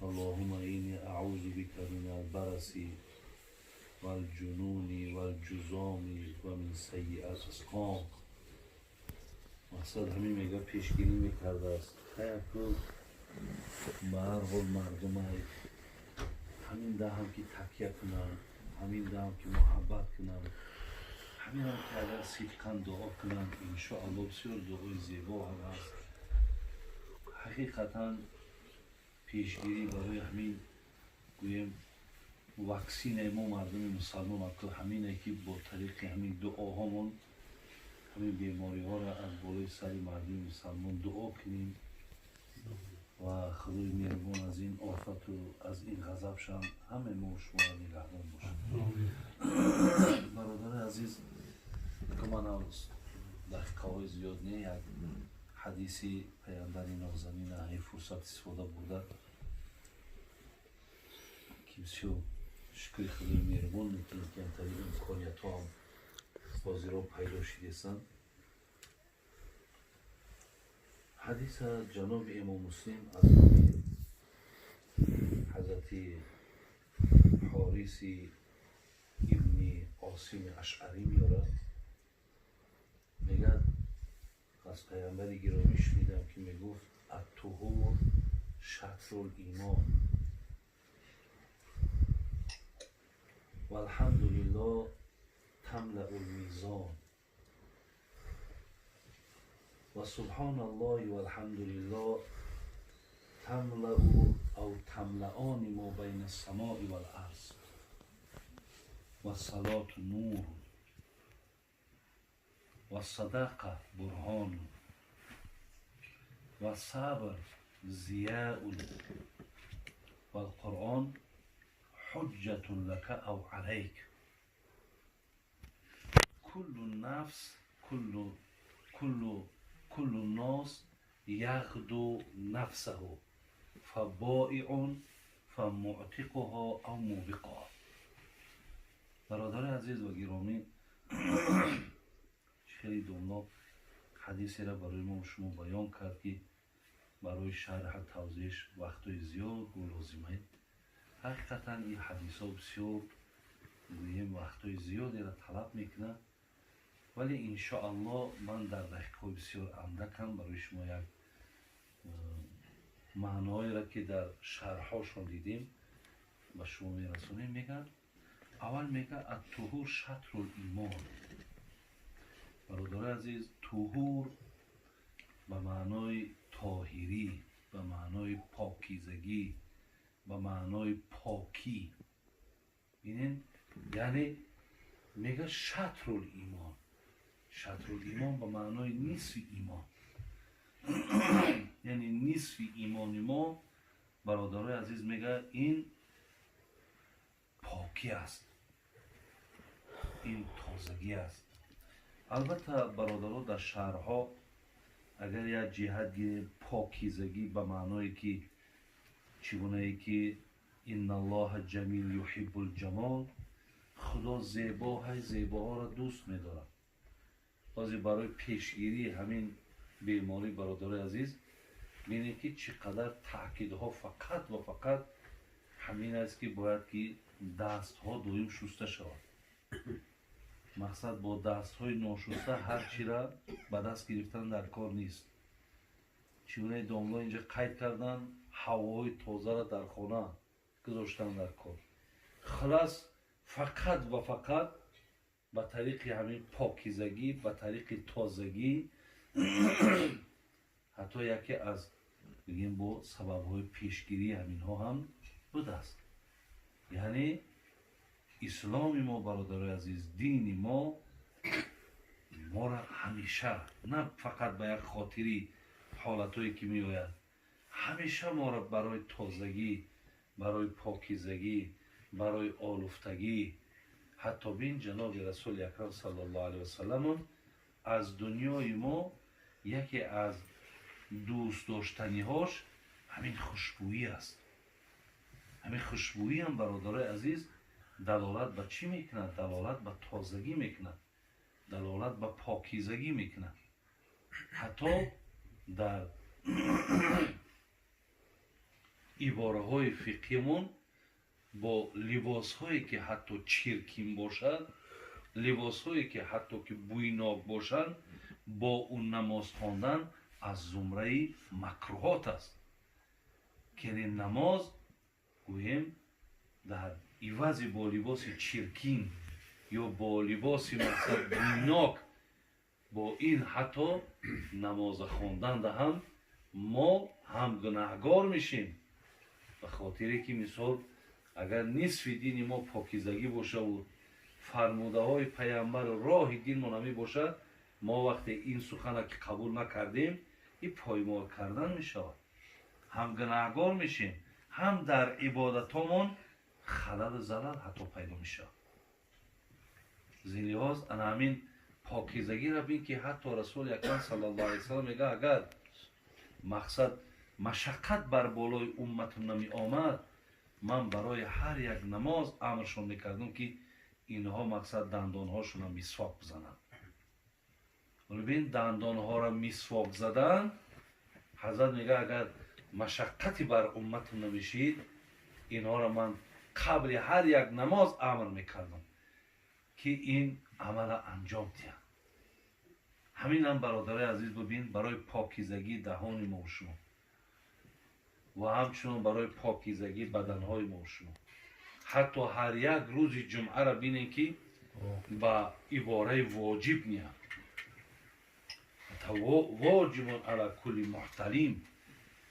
اللهم إني أعوذ بك من البرص والجنون والجذام ومن سيء الأسقام. Мақсад ҳамин мега пешгирӣ мекардааст. Хаяку ба ҳар ҳол мардумай ҳамин даҳам ки такя кунанд, ҳамин даҳам ки муҳаббат кунанд, ҳаминам ки агар сидқан дуо кунанд, иншоалло бисёр дуои зебо ҳам аст. Ҳақиқатан пешгирӣ барои ҳамин гӯем ваксинаи мо мардуми мусалмон ҳамине ки бо тариқи ҳамин дуоҳомон ҳамин бемориҳоро аз болои сари мардуми мусалмон дуо кунем ва Худои меҳрубон аз ин офату аз ин ғазабшам ҳамаи мо шуморо нигаҳбон бошад. Бародари азиз, манам дақиқаҳои зиёд не, як ҳадиси паямбари нозанина ҳамин фурсат истифода бурда ки бисёр шукри Худои меҳрубон мекунем ки ҳамтари имкониятҳо ҳам ҳозиро пайдо шидесанд. Ҳадиса ҷаноби имом Муслим аз номи ҳазрати Ҳориси ибни Осими Ашъарӣ меорад. Мегӯяд, аз паямбари гиромӣ шунидам ки мегуфт: аттуҳур шатрул имон валҳамдулиллоҳ тамлаул мизон ва субҳоналлоҳи валҳамдулиллоҳ тамлау ав тамлаони мо байна ассамои вал арз вассалоту нур вассадақа бурҳон вассабр зияун валқуръон ҳуҷҷатун лака ав алайк куллу нафс куллу куллу куллу нос яғду нафсаҳу фабоиун фамуътиқуҳо ав мубиқуҳо. Бародари азиз ва гиромӣ, хеле домло ҳадисеро барои мо шумо баён кард ки барои шарҳа тавзеҳ вақтҳои зиёд лозима. Ҳақиқатан ин ҳадисҳо бисёр гӯем вақтҳои зиёдеро талаб мекунад, вале иншоалло ман дар дақиқаҳои бисёр андакам барои шумо як маъноеро ки дар шарҳҳошон дидем ба шумо мерасонем. Мегӯяд, аввал мегӯяд аттуҳур шатрул имон. Бародари азиз, туҳур ба маънои тоҳирӣ, ба маънои покизагӣ, ба маънои покӣ. Бинед, яъне мегӯяд шатрул имон. Шатрул имон ба маънои нисфи имон, яъне нисфи имони мо, бародарои азиз, мегӯяд ин покӣ аст, ин тозагӣ аст. Албатта, бародаро, дар шаҳрҳо агар як ҷиҳат гирем, покизагӣ ба маъное ки чӣ гунае ки инналлоҳа ҷамил юҳиббул ҷамол, Худо зебо ҳай, зебоҳоро дӯст медорад. Ҳозир барои пешгирии ҳамин беморӣ, бародарои азиз, бинед ки чӣ қадар таъкидҳо фақат ва фақат ҳамин аст ки бояд ки дастҳо доим шуста шавад. Мақсад бо дастҳои ношуста ҳар чиро ба даст гирифтан дар кор нест. Чӣ гунаи домло инҷа қайд карданд, ҳавои тозаро дар хона гузоштан дар кор. Хулас, фақат ва фақат ба тариқи ҳамин покизагӣ, ба тариқи тозагӣ, ҳатто яке аз бигем бо сабабҳои пешгирии ҳаминҳо ҳам будааст. Яъне исломи мо, бародарои азиз, дини мо моро ҳамеша на фақат ба як хотири ҳолатҳое ки меояд, ҳамеша моро барои тозагӣ, барои покизагӣ, барои олуфтагӣ. Ҳатто бин, ҷаноби расули акрам саллаллоҳу алайҳи васаллам аз дунёи мо яке аз дӯстдоштаниҳош ҳамин хушбӯӣ аст. Ҳамин хушбӯиам, бародарои азиз, далолат ба чӣ мекунад? Далолат ба тозагӣ мекунад, далолат ба покизагӣ мекунад. Ҳатто дар Ибораҳои фиқҳимон бо либосҳое, ки ҳатто чиркин бошад, либосҳое, ки ҳатто ки бӯйнок бошанд, бо ӯ намоз хондан аз зумраи макруҳот аст, ки намоз гӯем дар ивази бо либоси чиркин ё бо либоси, мақсад, бӯйнок, бо ин ҳатто намоза хонданда ҳам мо ҳам гунаҳгор мешем, ба хотире ки, мисол, агар нисфи дини мо покизагӣ бошаву фармудаҳои паямбару роҳи динмон ҳамин бошад, мо вақте ин сухана ки қабул накардем, ин поймол кардан мешавад. Ҳам гунаҳгор мешем, ҳам дар ибодатомон халалу залал ҳатто пайдо мешавад. Зин лиҳоз, ана ҳамин покизагиро бин, ки ҳатто Расули Акрам саллаллоҳу алайҳи васаллам мега: агар, мақсад, машаққат бар болои умматам намеомад, ман барои ҳар як намоз амршон мекардам, ки инҳо, мақсад, дандонҳошонро мисвок бизананд. Бин, дандонҳоро мисвок задан, ҳазрат мега, агар машаққати бар умматам намешид, инҳоро ман қабли ҳар як намоз амр мекардам, ки ин амала анҷом диҳанд. Ҳаминам, бародарои азиз, бубин, барои покизагии даҳони мо шумо ва ҳамчунон барои покизагии баданҳои мо шумо ҳатто ҳар як рӯзи ҷумъаро бинем, ки ба ибораи воҷиб ниҳад, واجب على كل محتلم,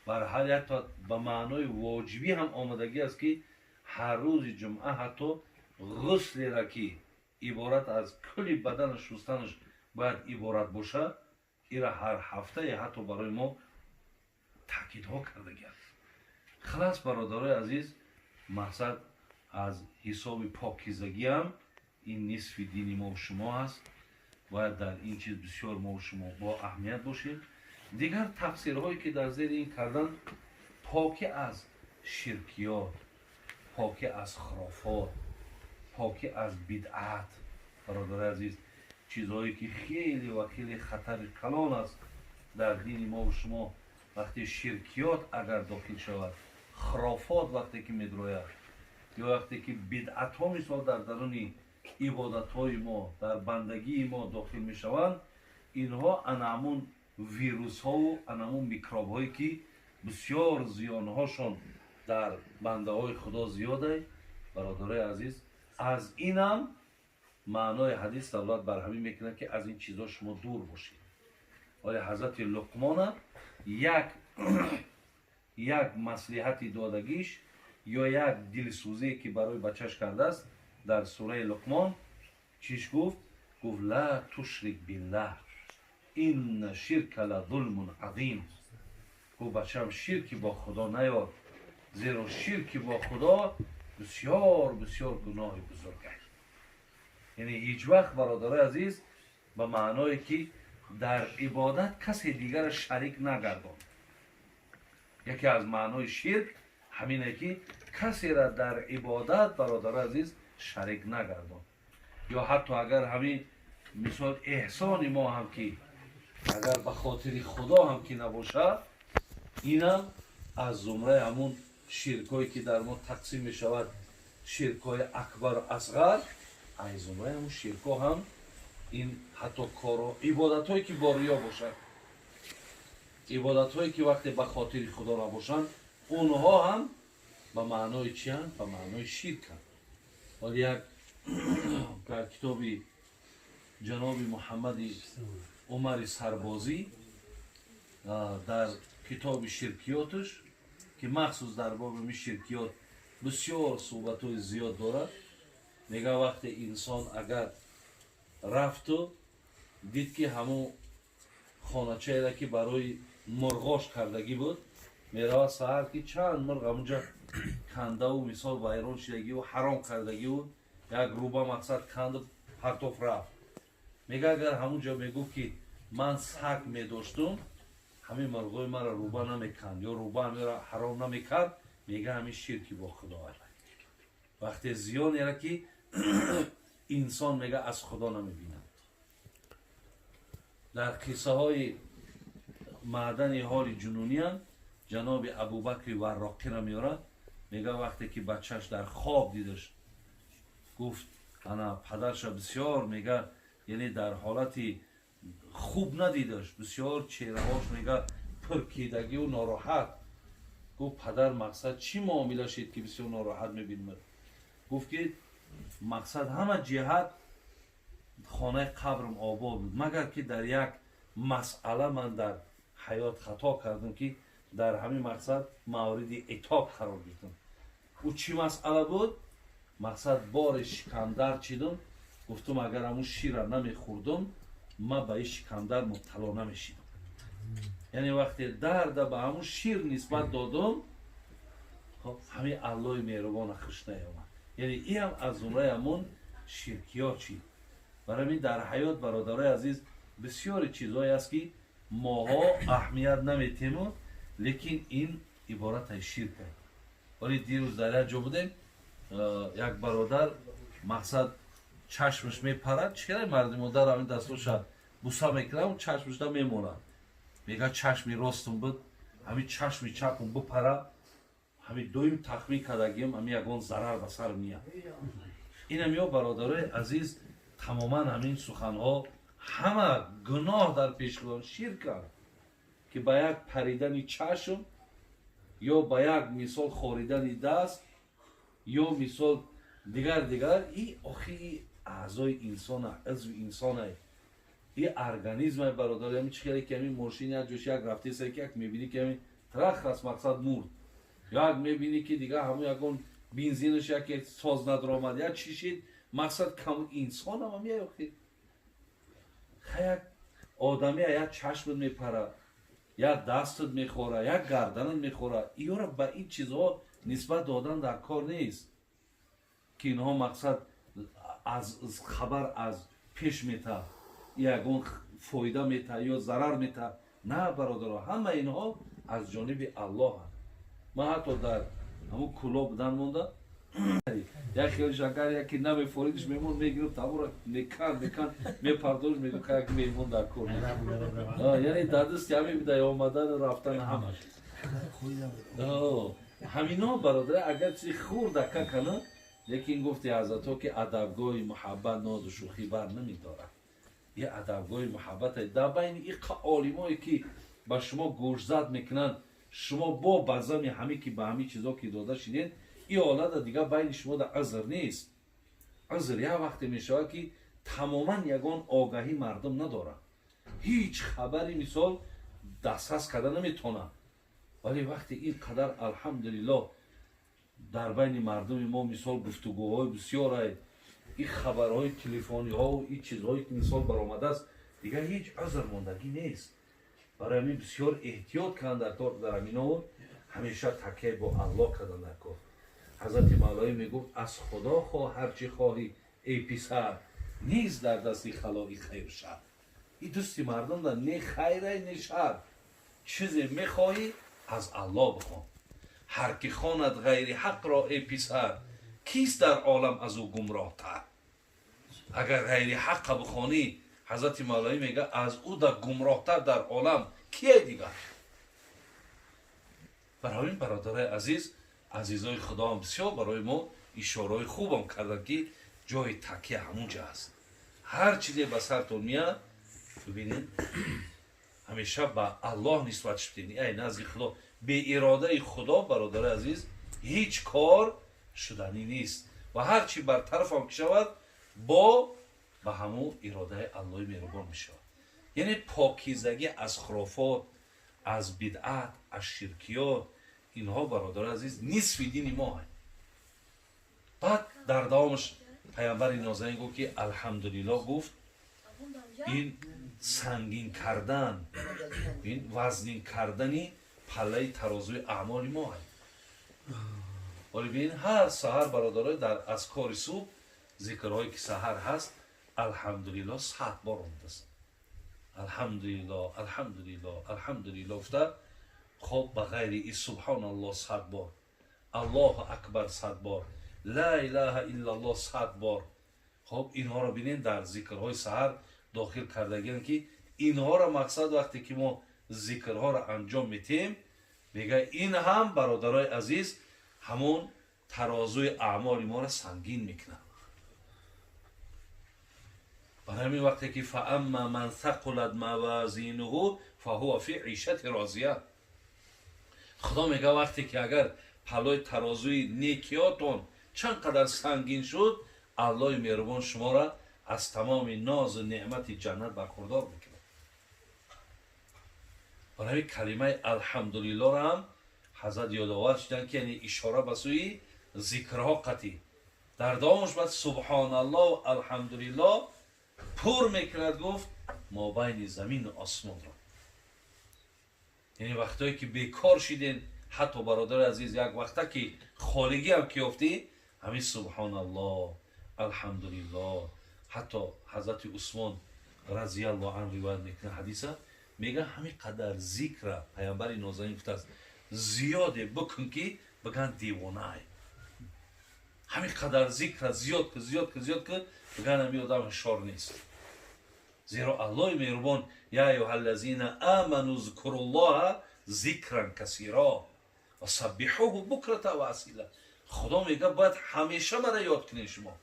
бар ҳар як ба маънои воҷибӣ ҳам омадагӣ аст, ки ҳар рӯзи ҷумъа ҳатто ғуслера, ки иборат аз кулли баданаш шустанаш бояд иборат бошад, ира ҳар ҳафтае ҳатто барои мо таъкидҳо кардагӣ аст. Халас, бародарои азиз, мақсад, аз ҳисоби покизагиам ин нисфи дини мо шумо аст. Бояд дар ин чиз бисёр мо шумо бо аҳамият бошем. Дигар тафсирҳое, ки дар зери ин кардан, покӣ аз ширкиёт, покӣ аз хурофот, покӣ аз бидъат. Бародари азиз, чизҳое, ки хеле ва хеле хатари калон аст дар дини мову шумо, вақте ширкиёт агар дохил шавад, хурофот вақте ки медрояд ё вақте ки бидъатҳо, мисол, дар даруни ибодатҳои мо, дар бандагии мо дохил мешаванд, инҳо анаҳамун вирусҳову анаҳамун микробҳое, ки бисёр зиёнҳошон дар бандаҳои Худо зиёдай. Бародарои азиз, аз инам маънои ҳадис давлат бар ҳамин мекунад, ки аз ин чизҳо шумо дур бошед. Оя ҳазрати Луқмона як маслиҳати додагиш ё як дилсӯзие, ки барои бачаш кардааст, дар сураи Луқмон чиш гуфт? Гуфт: لا تشرك بالله إن الشرك لظلم عظيم. Гуфт: бачам, ширки бо Худо наёр, зеро ширки бо Худо бисёр бисёр гуноҳи бузург аст. Яъне ҳеҷ вақт, бародарои азиз, ба маъное ки дар ибодат касе дигара шарик нагардон. Яке аз маънои ширк ҳамине, ки касера дар ибодат, бародарои азиз, шарик нагардон. Ё ҳатто агар ҳамин, мисол, эҳсони мо ҳам ки агар ба хотири Худо ҳам ки набошад, инам аз зумраи ҳамун ширкҳое, ки дар мо тақсим мешавад, ширкҳои акбару асғар, аз зумраи ҳамун ширкҳо ҳам ин ҳатто коро, ибодатҳое, ки бо риё бошад, ибодатҳое, ки вақте ба хотири Худо набошанд, онҳо ҳам ба маънои чианд? Ба маънои ширканд. Ҳол як дар китоби ҷаноби Муҳаммади Умари Сарбозӣ, дар китоби ширкиёташ, ки махсус дар боби ширкиёт бисёр суҳбатҳои зиёд дорад, мега: вақте инсон агар рафту дид, ки ҳамун хоначаеро, ки барои мурғош кардагӣ буд, меравад саҳар, ки чанд мурғ ҳамунҷа кандаву, мисол, вайрон шидагиву ҳаром кардагиву як руба, мақсад, канду партоф рафт, мега, агар ҳамунҷо мегуфт, ки ман саг медоштум, ҳамин мурғои маро руба намеканд ё руба ҳамеро ҳаром намекард, мега, ҳамин ширки бо Худо. Вақте зиёнеро, ки инсон, мега, аз Худо намебинад. Дар қиссаҳои маъдани ҳоли ҷунуниям ҷаноби Абубакри Варроқиро меорад, мега вақте ки бачаш дар хоб дидаш, гуфт ана падарша бисёр, мега, яъне дар ҳолати хуб надидаш, бисёр чеҳраҳош, мега, пуркидагию нороҳат. Гуфт: падар, мақсад чӣ муомила шид, ки бисёр нороҳат мебинам? Гуфт ки мақсад ҳама ҷиҳат хонаи қабрам обод буд, магар ки дар як масъала ман дар ҳаёт хато кардам, ки дар ҳамин мақсад мавриди итоб қарор гирифтам. Ӯ чӣ масъала буд? Мақсад боре шикамдар чидум, гуфтум агар ҳамун шира намехӯрдум, ман ба ин шикамдар мубтало намешидам. Яъне вақте дарда ба ҳамун шир нисбат додум, хоб ҳамин Аллои меҳрубона хуш наёмад. Яъне иам аз зумраи ҳамун ширкиё чид. Барои ҳамин дар ҳаёт, бародарои азиз, бисёре чизҳое аст, ки моҳо аҳамият наметему, лекин ин иборат аз ширк аст. Вале дирӯз дар як ҷо будем, як бародар, мақсад, чашмаш мепарад. Чӣ кара мардуми модар ҳамин дастоша буса мекунад, чашмаш да мемонад. Мега чашми ростум буд, ҳамин чашми чапум бипара, ҳамин доим тахмин кардагиам, ҳамин ягон зарар ба сар меяд. Инам ё, бародарои азиз, тамоман ҳамин суханҳо ҳама гуноҳ дар пеши Худо, ширканд, ки ба як паридани чашм ё ба як мисол хоридани даст ё мисол дигар дигар и охи и аъзои инсона, узви инсона, и организмай, бародар. Ами чӣ хеле ки ҳамин мошин як ҷош як рафтеса, ки як мебинӣ, ки ҳамин трах аст, мақсад мурд, як мебинӣ, ки дигар ҳамун ягон бензинаш яке соз надаромад, як чӣ шид, мақсад кам инсонам ам охи як одамия як чашмат мепара, як дастат мехӯра, як гарданат мехӯра. Иёра ба ин чизҳо нисбат додан дар кор нест, ки инҳо мақсад аз хабар аз пеш мета, ягон фоида мета ё зарар мета. На, бародаро, ҳама инҳо аз ҷониби Аллоҳанд. Ман ҳатто дар ҳамун куло будан монда, як хелиш агар яке намефоридиш, меҳмон мегирифт, ҳамуро мекан мекан мепардошт, мегуфт як меҳмон дар кор. Яъне дар дасти ҳамин буда омадану рафтан ҳамаш ҳамино. Бародар, агар чизи хурдака кана, лекин гуфти ҳазратҳо, ки адабгоҳи муҳаббат нозу шӯхӣ бар намедорад. Е адабгоҳи муҳаббате дар байни иқа олимое, ки ба шумо гӯшзад мекунанд, шумо бо базами ҳаме ки ба ҳамин чизо ки дода шидед, ин ҳолата дигар байни шумо да узр нест. Узр як вақте мешавад, ки тамоман ягон огаҳӣ мардум надорад, ҳеҷ хабари мисол дастрас карда наметавонад. Вале вақте ин қадар, алҳамдулиллоҳ, дар байни мардуми мо мисол гуфтугӯҳои бисёрай, ин хабарҳои телефониҳову ин чизҳое ки мисол баромадааст, дигар ҳеҷ узр мондагӣ нест. Барои ҳамин бисёр эҳтиёт кардан дар кор, дар ҳамино ҳамеша такя бо Аллоҳ кардан дар кор. Ҳазрати Мавлоӣ мегуфт: аз Худо хоҳ ҳарчи хоҳӣ, эй писар, нест дар дасти халоиқ хайру шар. И дӯсти мардум да не хайрай, не шар. Чизе мехоҳӣ, аз Аллоҳ бихон. Ҳар ки хонад ғайри ҳақро, эй писар, кист дар олам аз ӯ гумроҳтар? Агар ғайри ҳаққа бихонӣ, ҳазрати Мавлоӣ мега, аз ӯ да гумроҳтар дар олам кие дигар? Барои ин, бародарои азиз, азизои Худоам бисёр барои мо ишораҳои хубам карданд, ки ҷои такя ҳамунҷа аст. Ҳар чизе ба сартон меяд, бибинед, ҳамеша ба Аллоҳ нисбат шудед, ай назди Худо. Беиродаи Худо, бародари азиз, ҳеҷ кор шуданӣ нест ва ҳар чи бар тарафам ки шавад, бо ба ҳамун иродаи Аллоҳи меҳрубон мешавад. Яъне покизагӣ аз хурофот, аз бидъат, аз ширкиёт, инҳо, бародари азиз, нисфи дини мо. Баъд дар давомаш паямбари нозанин гуфт, ки алҳамдулиллоҳ, гуфт, ин сангин кардан, ин вазнин кардани паллаи тарозуи аъмоли мо. Вале бин, ҳар саҳар, бародарой, дар азкори субҳ, зикрҳое ки саҳар ҳаст, алҳамдулиллоҳ 100 бор омадааст. Алҳамдулиллоҳ, алҳамдулиллоҳ, алҳамдулиллоҳ гуфта, хоб, ба ғайри и субҳоналлоҳ 100 бор, Аллоҳу акбар 100 бор, ла илаҳа иллаллоҳ 100 бор. Хоб, инҳоро бинед, дар зикрҳои саҳар дохил кардагианд, ки инҳоро мақсад вақте ки мо зикрҳоро анҷом метиҳем. Мега ин ҳам бародарои азиз ҳамон тарозуи аъмоли моро сангин мекунад. Барои ҳамин вақте ки фаамма ман сақулат мавазинуҳу фаҳува фи ишати розия, Худо мега вақте ки агар палои тарозуи некиётон чанд қадар сангин шуд, Аллоҳи меҳрубон шуморо аз тамоми нозу неъмати ҷаннат бархурдор мекунад. Барои ҳамин калимаи алҳамдулиллоҳро ҳам ҳазрат ёдовар шуданд, ки яъне ишора ба сӯи зикрҳо қатъӣ. Дар давомаш баъд субҳоналлоҳ алҳамдулиллоҳ пур мекунад, гуфт мобайни замину осмонро. Яъне вақтое ки бекор шиден, ҳатто бародари азиз як вақта ки холигӣ ҳам ки ёфтӣ, ҳамин субҳоналлоҳ алҳамдулиллоҳ. Ҳатто ҳазрати Усмон разияллоҳу анҳу ривоят мекунад ҳадиса, мега ҳамин қадар зикра паямбари нозанин гуфтааст, зиёде бикун ки биган девонае. Ҳамин қадар зикра зиёд ки, зиёд ки, зиёд ки, биган ҳамин одам ҳушёр нест. Зеро Аллоҳи меҳрубон я аюҳаллазина аману зкуруллоҳа зикран касиро ва саббиҳуҳу букрата ва асила. Худо мега бояд ҳамеша мара ёд кунед, шумо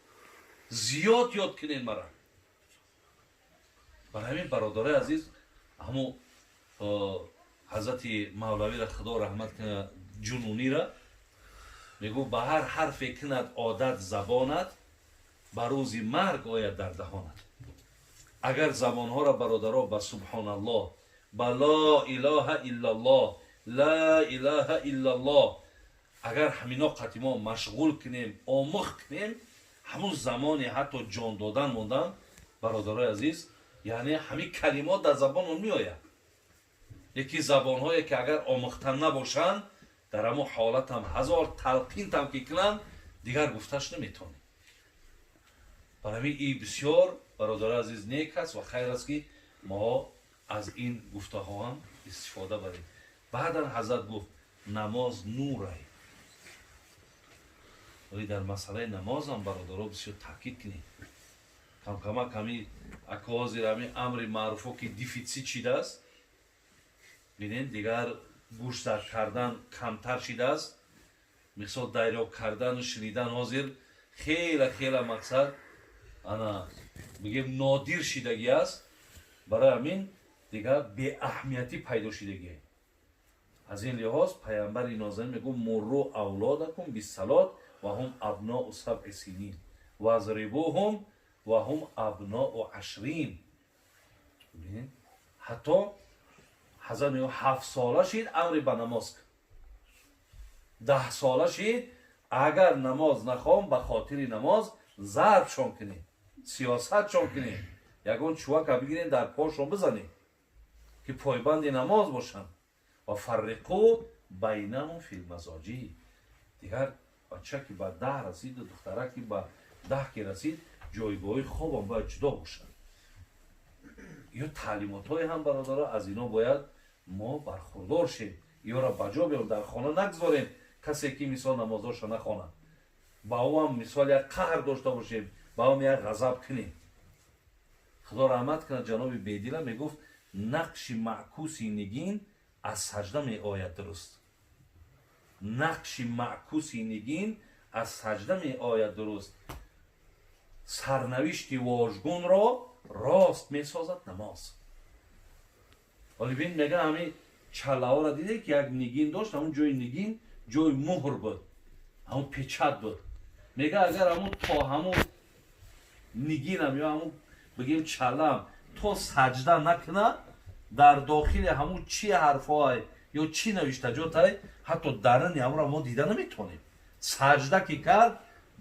зиёд ёд кунед мара. Барои ҳамин бародарои азиз, ҳамун ҳазрати Мавлавиро Худо раҳмат кунад, Ҷунунира мегӯ ба ҳар ҳарфе кунад одат забонат, ба рӯзи марг ояд дар даҳонат. Агар забонҳоро бародаро ба субҳоналлоҳ, ба ло илоҳа иллаллоҳ, ла илоҳа иллаллоҳ, агар ҳамино қатъи мо машғул кунем, омӯх кунем, ҳамун замоне ҳатто ҷон додан мондан, бародарои азиз, яъне ҳамин калимот дар забонон меояд. Яки забонҳое ки агар омӯхта набошанд, дар ҳамон ҳолатам ҳазор талқинтам ки кунанд, дигар гуфташ наметавонем. Барои ҳамин и бисёр бародарои азиз нек аст ва хайр аст ки мо аз ин гуфтаҳо ҳам истифода барем. Баъдан ҳазрат гуфт намоз нурай. Вале дар масъалаи намозам бародаро бисёр таъкид кунед. Камкамак ҳами ака ҳозир ҳами амри маъруфо ки дефитсит шидааст, бинед дигар гӯшзад кардан камтар шидааст, мисол дарёб кардану шунидан ҳозир хела хела мақсад ана бигем нодир шидагӣ аст. Барои ҳамин дигар беаҳамиятӣ пайдо шидагӣ. Аз ин лиҳоз паямбари нозанин мегӯ мурру авлодакум биссалот ва ҳум абноу сабъи синин вазрибуҳум ва ҳум абноу ашрин. Ҳатто ҳазрат мегӯ 7 сола шид амри ба намоз кун, 10 сола шид агар намоз нахон ба хотири намоз зарбшон кунед, сиёсатшон кунед, ягон чувака бигиред дар пошон бизанед ки пойбанди намоз бошанд. Ва фарриқу байнаҳум филмазоҷӣ. Дигар бача ки ба 10 расиду духтара ки ба 10 ки расид, ҷойгоҳи хобам бояд ҷудо бошад. Ё таълимотҳое ҳам бародаро аз ино бояд мо бархурдор шем, ёро ба ҷо биёрем, дар хона нагзорем касе ки мисол намозҳоша нахонад, ба ӯ ҳам мисол як қаҳр дошта бошем, ба ӯ ҳам як ғазаб кунем. Худо раҳмат кунад ҷаноби Бедила мегуфт нақши маъкуси нигин аз саҷда меояд дуруст. Нақши маъкуси нигин аз саҷда меояд дуруст. Сарнавишти вожгунро рост месозад намоз. Вале бин мега ҳамин чаллаҳоро диде ки як нигин дошт, ҳамун ҷои нигин ҷои муҳр буд, ҳамун печат буд. Мега агар ҳамун то ҳамун нигинам ё ҳамун бигем чаллаам то саҷда накунад, дар дохили ҳамун чи ҳарфҳое ё чӣ навиштаҷотай, ҳатто даруни ҳамонро мо дида наметавонем. Саҷда ки кард,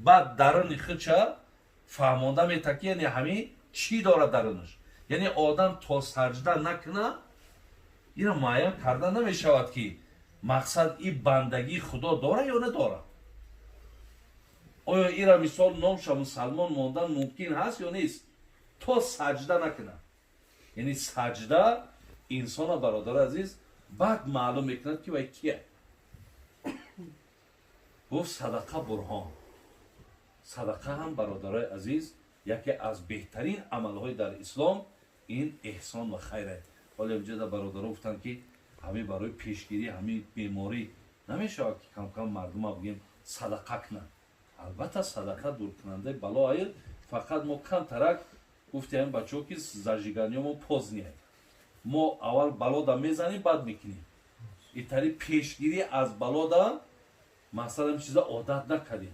баъд даруни худша фаҳмонда метавад ки яъне ҳамин чӣ дорад дарунаш. Яъне одам то саҷда накунад, инро муайян карда намешавад ки мақсад и бандагии Худо дорад ё надорад. Оё ира мисол номша мусалмон мондан мумкин ҳаст ё нест то саҷда накунад. Яъне саҷда инсона бародари азиз баъд маълум мекунад ки вай кия. Гуфт садақа бурҳон. Садақа ҳам бародарои азиз яке аз беҳтарин амалҳои дар ислом ин эҳсон ва хайр аст. Ҳоло инҷода бародаро гуфтанд ки Ҳамин барои пешгирии ҳамин беморӣ намешавад, ки камкам мардума бигем, садақа кунанд? Албатта, садақа дуркунандаи бало ай. Фақат мо камтарак гуфтем, бачаҳо, ки зажигание мо поздний, мо аввал балода мезанем, баъд мекунем. Итари пешгирӣ аз балода масалан чиза одат накардем.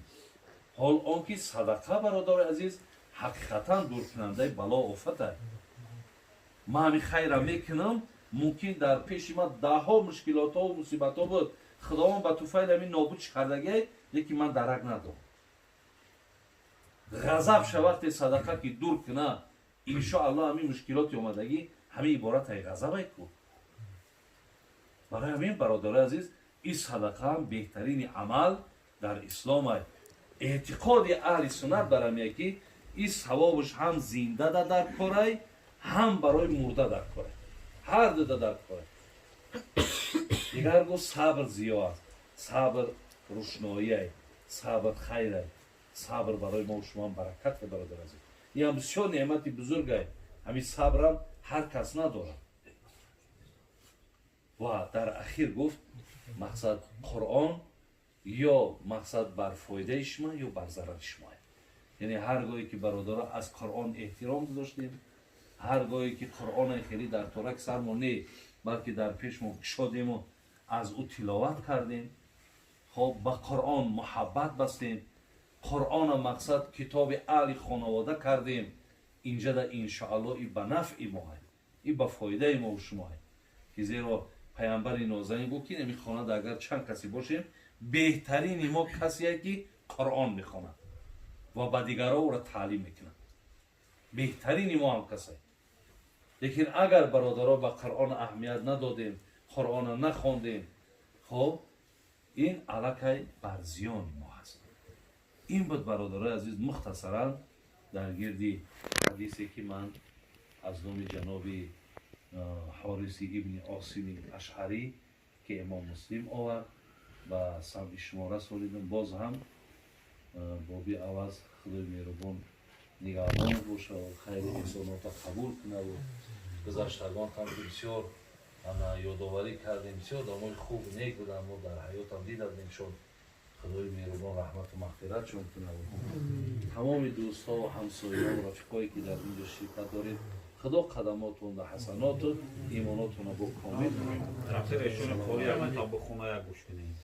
Ҳол он ки садақа, бародари азиз, ҳақиқатан дуркунандаи бало офата. Ман ҳамин хайра мекунам, мумкин дар пеши ман даҳҳо мушкилотҳо мусибатҳо буд, Худованд ба туфайли ҳамин нобуд кардагиай, лекин ман дарак надорам. Ғазаб ша вақте садақа ки дур куна, иншоаллоҳ, ҳамин мушкилоти омадагӣ ҳамин иборатай ғазабай ку. Барои ҳамин, бародарои азиз, ин садақаам беҳтарини амал дар исломай. Эътиқоди аҳли суннат бар ҳамия, ки ин савобаш ҳам зинда да дар корай, ҳам барои мурда дар корай, ҳар дуда дар корай. Дигар гуфт, сабр зиё аст, сабр рӯшноиай, сабр хайрай, сабр барои мо шумоам баракате. Бародар азиз, ин бисёр неъмати бузургай. Ҳамин сабрам ҳар кас надорад. Ва дар ахир гуфт, мақсад, Қуръон ё мақсад бар фоидаи шумо, ё бар зарари шумо. Яъне ҳар гоҳе ки, бародаро, аз Қуръон эҳтиром гузоштем, ҳар гоҳе ки Қуръоне хеле дар торак сармо не, балки дар пешмо кушодему аз ӯ тиловат кардем, хоб, ба Қуръон муҳаббат бастем, Қуръона мақсад китоби аҳли хонавода кардем, инҷада иншоалло и ба нафъи моҳай, и ба фоидаи мо шумоҳай, ки зеро паямбари нозанин гуфт, ки ин хонада агар чанд касе бошем, беҳтарини мо касие ки Қуръон мехонад ва ба дигарҳо ӯро таълим мекунад. Беҳтарини мо ҳам касай. Лекин агар, бародаро, ба Қуръон аҳамият надодем, Қуръона нахондем, хоб, ин аллакай бар зиёни мо ҳаст. Ин буд, бародарои азиз, мухтасаран дар гирди ҳадисе, ки ман аз номи ҷаноби Ҳориси ибни Осими Ашъарӣ, ки Имом Муслим овард, ба самъи шумо расонидам. Боз ҳам боби аваз, Худои меҳрубон нигаҳбон боша, хайру эҳсонота қабул кунаву гузаштагон ҳам, ки бисёр ана ёдоварӣ кардем, бисёр одамои хуб, нек буданд, мо дар ҳаётам дида будемшон. Худои меҳрубон раҳмату мағфиратшон кунаву тамоми дӯстҳо, ҳамсояу рафиқое, ки дар инҷо ширкат доред, Худо қадамотонда ҳасаноту имонотона бо комил Рафиқ, эшони қори як бихона, як гӯш кунем.